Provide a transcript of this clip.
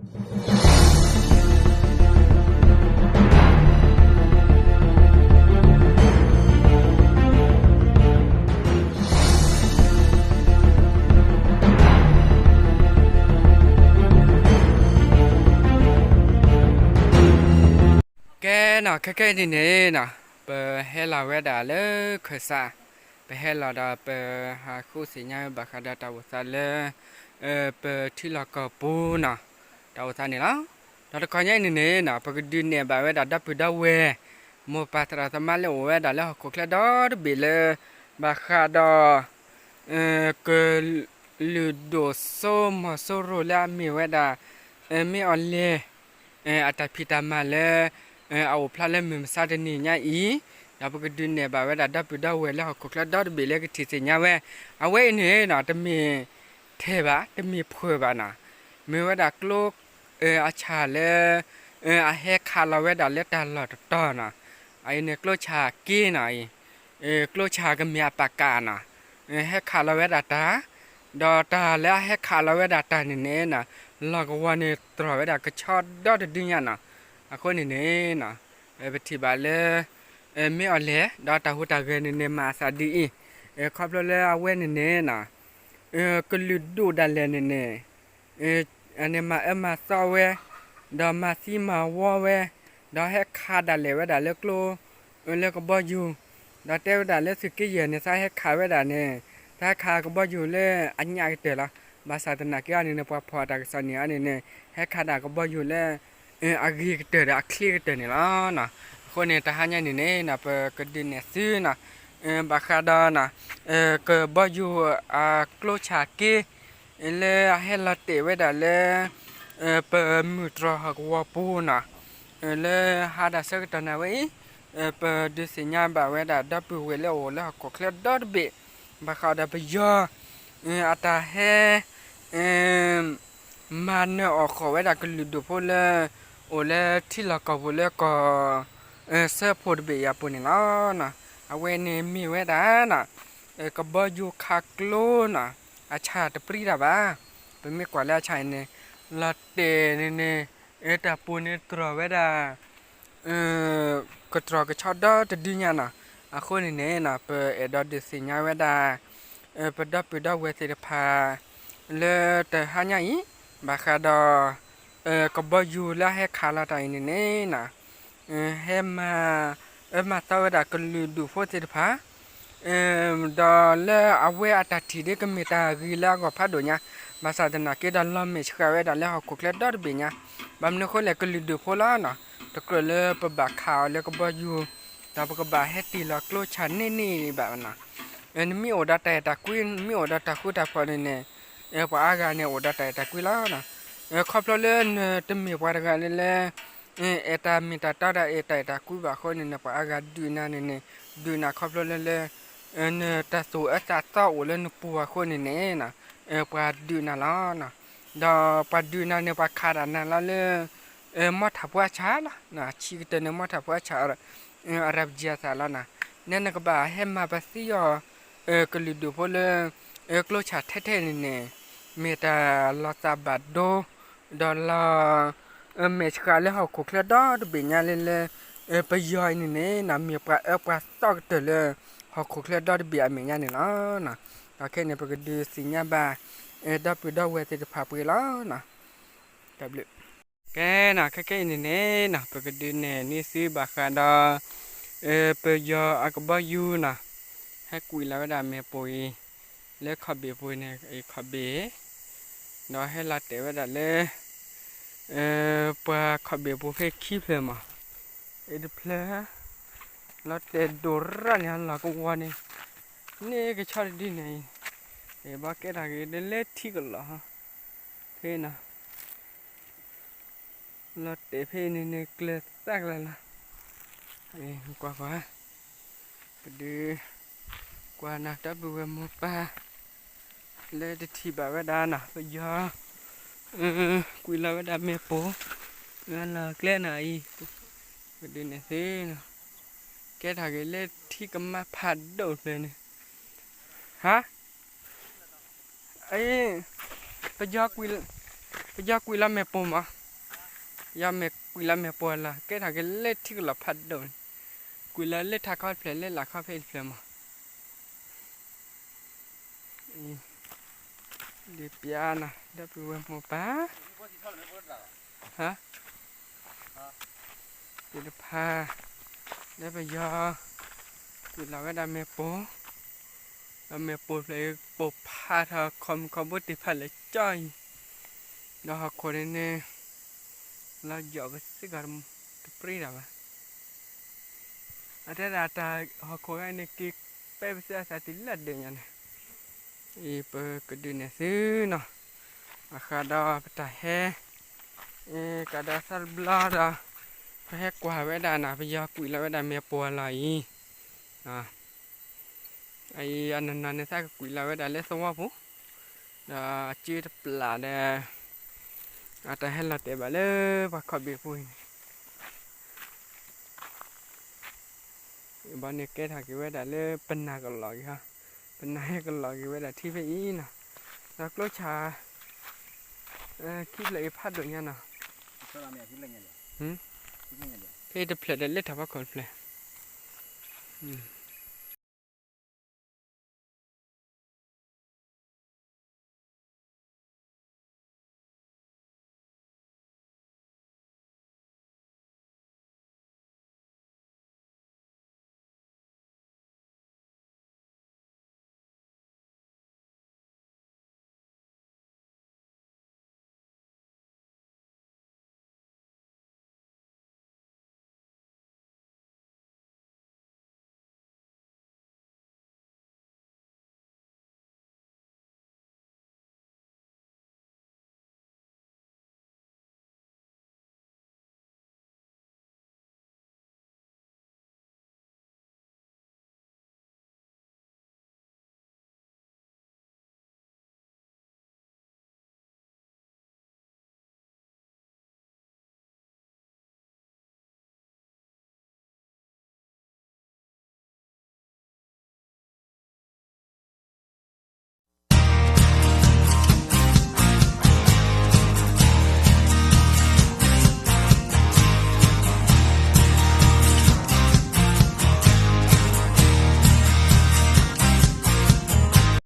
ကဲနီၤ ခဲကနံၣ်န့ၣ်နီၤ ပဟဲလီၤဝဲဒၣ်လၢခၢၣ်စး, ပဟဲလီၤဒီးပဟးဃုသ့ၣ်ညါဝဲဘၣ်ဃးဒီးတၢ်အိၣ်သးလၢ ပထံလီၢ်ကီၢ်ပူၤနီၤ တၢ်အိၣ်သးန့ၣ်လီၤ. ဒီးတခီညါအံၤန့ၣ်န့ၣ်နီၤ ပကဒုးနဲၣ်ဘၣ်ဝဲဒၣ်ဒီပုၢ်ဒီဝဲၢ် မိၢ်ပၢ်သရၣ်သမါလၢအိၣ်ဝဲဒၣ်လၢဟီၣ်ခိၣ်ချၢဒီတဘ့ၣ်လၢ ဘၣ်ဃးဒီး ကလုာ်ဒိၣ်စိမီၤစိရိၤလၢအမ့ၢ်ဝဲဒၣ် မ့ၢ်အီၤလဲၣ် အတၢ်ဖံးတၢ်မၤလၢ အအိၣ်ဖျါလၢမုၢ်မဆါတနံၤညါအံၤ, ဒီးပကဒုးနဲၣ်ဘၣ်ဝဲဒၣ်ဒီပုၢ်ဒီဝဲၢ်လၢဟီၣ်ခိၣ်ချၢဒီတဘ့ၣ်လၢကထံၣ်သ့ၣ်ညါဝဲ, အဝဲအံၤန့ၣ်နီၤ တမ့ၢ်ထဲဘၣ် တမ့ၢ်ဖှၢၣ်ဘၣ်နီၤ, မ့ၢ်ဝဲဒၣ်ကျိ အဆၣ်လၢ အဟဲခးလီၤဝဲဒၣ်လၢတၢ်လီၢ်တတီၤနီၤ, အအံၤန့ၣ်ကျိဆၣ်က့နီၤအံၤ ကျိဆၣ်ကမ့ၢ်အပာ်ကၣ်နီၤ, ဟဲခးလီၤဝဲဒၣ်တၢ်, ဒီးတၢ်လၢအဟဲခးလီၤဝဲဒၣ်တၢ်န့ၣ်န့ၣ်နီၤ, လီၢ်ကဝီၤန့ၣ်တြီၢ်ဝဲဒၣ်ကဆီဒီတဒုညါနီၤ, အဃိန့ၣ်န့ၣ်နီၤ, ပထံၣ်ဘၣ်လၢ မ့ၢ်အီၤလဲၣ် ဒီးတၢ်ဟူးတၢ်ဂဲၤန့ၣ်န့ၣ် မၤအသးဒ်အံၤ, ခီဖျိလၢအဝဲန့ၣ်န့ၣ်နီၤ ကလုာ်ဒိၣ်ဒၣ်လဲာ်န့ၣ်န့ၣ် အန့ၣ်မၤအၢမၤသီဝဲ, ဒီးမၤသံမၤဝီဝဲ, ဒီးဟဲခးဒၣ်လဲာ်ဝဲဒၣ်လၢကျိ လၢကဘီယူၤ, ဒီးတဲဝဲဒၣ်လၢသုးက့ယဲၢ်န့ၣ် သးဟဲခးဝဲဒၣ်န့ၣ်, သးဟဲခးကဘီယူၤလၢအညၣ်ကတၢၢ်လီၤ. ဘၣ်ဆၣ်သနာ်က့အန့ၣ်န့ၣ် ပှၤဖီၣ်တၢ်ကစီၣ်န့ၣ်အန့ၣ်န့ၣ် ဟဲခးဒၣ်ကဘီယူၤလၢ အဂ့ၤကတၢၢ်ဒီးအချ့ကတၢၢ်န့ၣ်လီၤ. အဃိန့ၣ် တဟါညါန့ၣ်န့ၣ်နီၤ ပကဒုးနဲၣ်သုနီၤ ဘၣ်ဃးဒီး ကဘီယူၤအကျိဆၣ်က့ လၢအဟဲလီၤတဲာ်ဝဲဒၣ်လၢ ပမုၢ်တြီၢ်ဟီၣ်ကဝီၤပူၤနီၤ လၢဟါဒၣ်ဆၢကတီၢ်န့ၣ်ဝဲအံၤ ပဒုးသ့ၣ်ညါဘၣ်ဝဲဒၣ်ဒီပုၢ်ဝဲၢ်လၢအအိၣ်လၢဟီၣ်ခိၣ်ချၢဒီတဘ့ၣ် ဘၣ်ဃးဒီးပယီၤ အတၢ်ဟဲ မၤနၢၤအီၣ်ဃီၣ်ဝဲဒၣ်ကလုာ်ဒူၣ်ဖိလၢ အိၣ်လၢထံလီၢ်ကီၢ်ပူၤလၢကီၢ် စၢဖှိၣ်တဘ့ၣ်အံၤအပူၤန့ၣ်လီၤ. အဝဲန့ၣ်မ့ၢ်ဝဲဒၣ် ကဘီယူၤခးကျိနီၤ အဆၣ်တပြံတၢ်ဘၣ်. ပမ့ၢ်ကွၢ်လၢအဆၣ်အံၤန့ၣ် လီၤတဲာ်န့ၣ်န့ၣ် တၢ်ပူၤန့ၣ်တြီၢ်ဝဲဒၣ် ကတြီၢ်ကဆီဒီတဒုညါနီၤ. အဃိန့ၣ်န့ၣ်နီၤ ပအဲၣ်ဒိးဒုးသ့ၣ်ညါဝဲဒၣ် ပဒီပုၢ်ဒီဝဲၢ်သ့ၣ်တဖၣ် လၢတဟါညါအံၤ ဘၣ်ဃးဒီး ကဘီယူၤလၢအဟဲခးလီၤတၢ်အံၤန့ၣ်န့ၣ်နီၤ ဟဲမၤ အၢမၤသီဝဲဒၣ်ကလုာ်ဒူၣ်ဖိသ့ၣ်တဖၣ် ဒီးလၢအဝဲအတၢ်ထံၣ်ဒ်ကမ့ၢ်တၢ်ဂ့ၤလၢအဂီၢ်ဖးဒိၣ်ညါ, ဘၣ်ဆၣ်သနာ်က့ဒီးလီၤမဲာ်ဆှးဝဲဒၣ်လၢဟီၣ်ခိၣ်ချၢဒီတဘ့ၣ်ညါ, ဘၣ်မနုၤအဃိလဲၣ် ကလုာ်ဒူၣ်ဖိလီၤနီၤ, တကြၢးလၢပဘၣ်ခးအီၤလၢကဘီယူၤ, ဒီးပကဘၣ်ဟဲတ့ၢ်လီၤကျိဆၣ်န့ၢ်န့ၢ်ဘၣ်နီၤ, နမ့ၢ်အိၣ်ဒီးတၢ်အဲၣ်တၢ်ကွံ နမ့ၢ်အိၣ်ဒီးတၢ်ဃူတၢ်ဖိးန့ၣ်န့ၣ် ပှၤအါဂၤန့ၣ်အိၣ်ဒီးတၢ်အဲၣ်တၢ်ကွံလီၤနီၤ, ခီဖျိလၢနတမ့ၢ်ပှၤတဂၤလၢလၢ အဲၣ်တၢ်မ့ၢ်တၢ်တီဒီးအဲၣ်တၢ်အဲၣ်တၢ်ကွံဘၣ်အဃိန့ၣ်န့ၣ် ပှၤအါဂၤဒုးနၤန့ၣ်န့ၣ် ဒုးနၤခီဖျိလၢလၢ နတၢ်သူၣ်အၢသးသီအိၣ်လၢနပူၤအဃိန့ၣ်န့ၣ် ပှၤဒုးနၤလီၤ. ဒီးပှၤဒုးနၤန့ၣ် ပှၤခးဒၣ်နၤလီၤလၢ မီထးဖိအဆၣ်လီၤ. ဆံးကတၢၢ်န့ၣ် မီထးဖိအဆၣ် အရပယီၤအသးလီၤနီၤ. နဲနကဘၣ်ဟဲမၤပသံအီၤ ကလုာ်ဒူၣ်ဖိလၢ ကျိဆၣ်ထဲထဲန့ၣ်န့ၣ် မ့ၢ်တၢ်လီၤသးဘၣ်ဒိ ဒီးလီၤ မဲာ်ဆှးလၢဟီၣ်ခိၣ်ချၢဒီတဘ့ၣ်ညါလၢလၢ ပယီၤအံၤန့ၣ်န့ၣ်နီၤ မ့ၢ်ပှၤအၢပှၤသီကတၢၢ်လၢ ဟီၣ်ခိၣ်ချၢဒီတဘ့ၣ်အမဲာ်ညါန့ၣ်လီၤ. ဒီးခဲအံၤန့ၣ် ပကဒုးသ့ၣ်ညါဘၣ် ဒီပုၢ်ဒီဝဲၢ်သ့ၣ်တဖၣ်ပှဲၤလီၤ. တၢ်ဘျုး ကဲနီၤ ခဲခဲအံၤန့ၣ်န့ၣ်နီၤ ပကဒုးနဲၣ်န့ၢ်သုဘၣ်ဃးဒီး ပယီၤအကဘီယူၤနီၤ ဟဲကွံာ်လီၤဝဲဒၣ်မ့ၣ်ပိၢ်အံၤ လၢခီၣ်ဘ့ၣ်ပူၤန့ၣ် အံၤခီၣ်ဘ့ၣ် ဒီးဟဲလီၤတဲာ်ဝဲဒၣ်လၢ ပှၤခီၣ်ဘ့ၣ်ပူၤဖဲခံဖျၢၣ်မး အံၤတဖျၢၣ် လီၤတဲာ်ဒိၣ်ရၣ်န့ၣ် လီၢ်ကဝီၤန့ၣ် န့ၢ်ကဆီတဒုန့ၣ် အံၤဘၣ်ကဲထီၣ်က့ၤလၢထံကလီၢ် ဖဲနီၤ လီၤတဲာ်ဖဲအံၤန့ၣ်န့ၣ် ကျၢၤသၣ်ကျၢၤလီၤ ကွၢ်ကွၢ် ပဒုး ကွၢ်နၤဒီပုၢ်ဝဲၢ်မိၢ်ပၢ် လၢတထံၣ်ဘၣ်ဝဲဒၣ်နီၤ ပယီၤ ကွံာ်လီၤဝဲဒၣ်မ့ၣ်ပိၢ် လီၤကျဲနီၤအံၤ ပဒုးနဲၣ်သ့နီၤ ကဲထီၣ်က့ၤလၢထံကမါဖးဒိၣ်ဖျၢၣ်န့ၣ် ဟါ အံၤ ပယီၤကွံာ် ပယီၤကွံာ်လီၤမဲာ်ပိၢ်မး, ပယီၤမဲာ်ကွံာ်လီၤမဲာ်ပိၢ်လီၤ ကဲထီၣ်က့ၤလၢထံကလီၤဖးဒိၣ်န့ၣ်, ကွံာ်လီၤလၢထးခီတဖျၢၣ် လၢလာ်ခီဖဲအံၤတဖျၢၣ်မး. ဒ်ပျါနီၤ ဒီပုၢ်ဝဲၢ်မိၢ်ပၢ်, ဟါ, သ့ၣ်တဖၣ်, ဒီးပယီၤ ကွံာ်လီၤဝဲဒၣ်မဲာ်ပိၢ်, ဒီးမဲာ်ပိၢ်တဖျၢၣ်အံၤ ပိၢ်ဖးထီၣ်ခီမုၢ်ခီၣ်ဘိတ့ၢ်ဖးလဲၢ်ကၠီအံၤ, ဒီးဟီၣ်ခိၣ်န့ၣ်န့ၣ် လီၤယီၣ်ပစ့ၢ်ကီးတပြံတၢ်ဘၣ်. အတဲဒၣ်တၢ်ဟီၣ်ခိၣ်ဂၤန့ၣ် က့ၤပဲပစံးအသးတုၤလၢအဒၢးညါန့ၣ်, အံၤပကဒုးနဲၣ်သုနီၤ, အဃိဒီးပတၢ်ဟဲ, ကဒီးသီတဘျီဒီး ပဟဲကွၢ်ဝဲဒၣ်နီၤ ပယီၤကွံာ်လီၤဝဲဒၣ်မဲာ်ပိၢ်လီၤအံၤ, အံၤအနီၢ်နီၢ်န့ၣ် သးကကွံာ်လီၤဝဲဒၣ်လၢသဝီပူၤ, ဒီးအစုတပျၢ်ဒီး အတၢ်ဟဲလီၤတဲာ်ဘၣ်လၢပှၤခီၣ်ဘ့ၣ်ပူၤအံၤန့ၣ်, ဘီန့ၣ်ကဲထီၣ်က့ၤဝဲဒၣ်လၢပနၢ်ကလီၤက့ၤဟီ, ပနၢ်ဟဲကလီၤက့ၤဝဲဒၣ်ထံဖဲအံၤနီၤ, ဒီးကျိဆၣ် ခံဖျၢၣ်အံၤဖးဒိၣ်ညါနီၤ, ဖဲတဖျၢၣ်ဒီးလၢထးဖီခိၣ်တဖျၢၣ်,